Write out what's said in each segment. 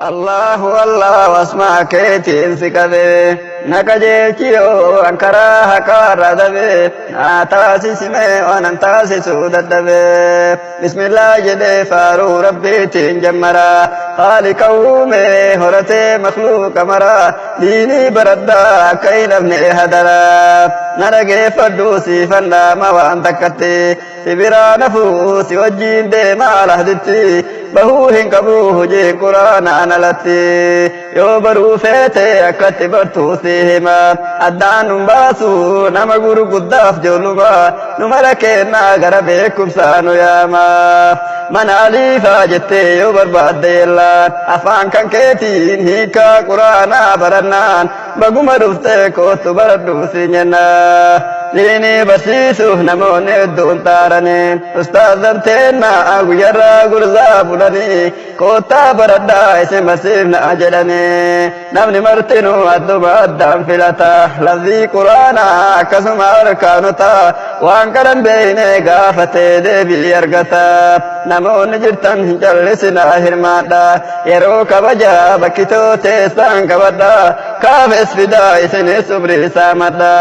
Allahu Allah asmaa keetiin si qabe na qajeelchi yoo an karaa haqaarra dabe naa taasisime waan an taasisuu dadhabe. Bismillah jedhee faaruu rabbiitiin jammara haaliqa uume horatee makluuqa mara diinii baradhaa akka hin hafne hadara na dhageeffadhu siifan dhaama waan takkatti si biraa nafuu si wajjiin deemaa lahditti bahuu hin qabu hojiin quraanaan alatti yoo baruu feete akkatti bartuu si hima addaan nun baasu nama gurguddaaf joolluma nu mara kennaa gara beekumsaa nu yaama mana aliifaa jettee yoo barbaadde yellaan afaan kan keetiin hiikaa quraanaa barannaan baguma dhuftee koottu baradhu si jennaa. Diinii barsiisuuf namoonni hedduun xaaranii ustaazan teennaa guyyarraa gurzaa fudhanii koottaa baradhaa isin barsiifnaa jedhanii namni martinuu adduma addaan filata lafzii quraanaa akkasuma arkaanota waan qaran beeyne gaafatee deebii argata namoonni jirtan hin callisinaa hirmaadha yeroo kabajaa bakkitoo teessaan qabadha kaafes fidaa isinis umrii saamadha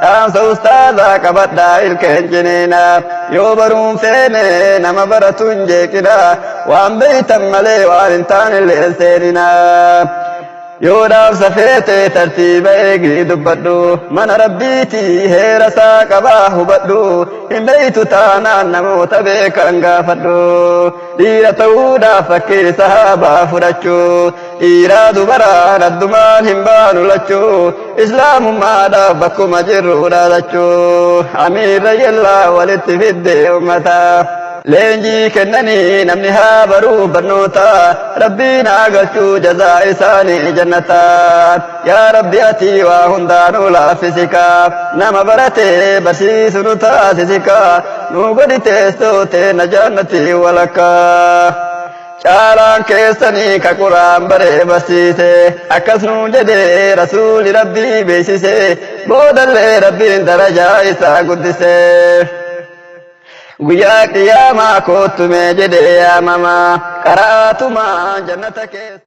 dhaamsa ustaazaa qabadha ilkeen ciniina yoo baruun feene nama baratu hin jeeqina waan beeytan malee waan hin taane illee hin seenina. Yoo dhaamsa feete tartiiba eegii dubbadhu mana rabbiitii heera isaa qabaa hubadhu hin beeytu taanaan namoota beekan gaafadhu dhiira ta'uudhaaf fakkii sahaabaa fudhachuu dhiiraa dubaraan addumaan hin baanu lachuu islaamummaadhaaf bakkuma jirru dhaadachuu amiirra yellaa walitti fidde ummata. Leenjii kennanii namni haa baruu barnoota rabbiin haa galchuu jazaa isaanii jannata yaa rabbi ati waa hundaanuu laaffisika nama barate barsiisu nu taasisika nu godhi teessoo teenna jannati walakkaa. Caalaan keessanii ka quraan baree barsiise akkas nuun jedhee rasuuli rabbii beeksise boodallee rabbiin darajaa isaa guddise. Guyyaa qiyaamaa koottume jedhee yaamama qara'aatuma jannata keessa.